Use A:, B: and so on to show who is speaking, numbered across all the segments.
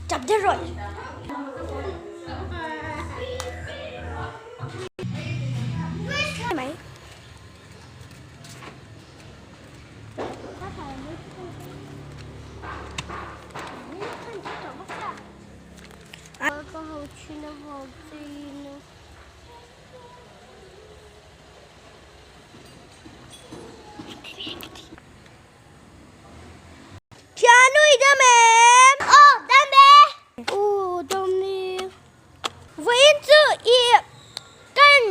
A: Chap deuh rawih. Mai. Thianu i dam em? Aw, dam e. U, dam e. Vawiin chu i kan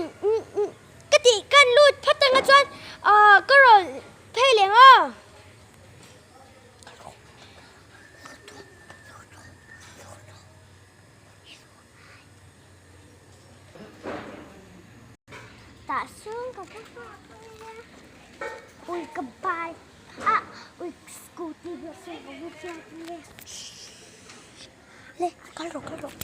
A: ka tih kan lut phawt anga chuan ka rawn phei leh ang a. Tah sung ka va nghak ania. Ui ka bike ah ui scooty pawh sawn ka va chiang ania. Le kal rawh kal rawh.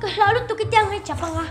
A: Ka hlau lutuk i tiang hi chap anga.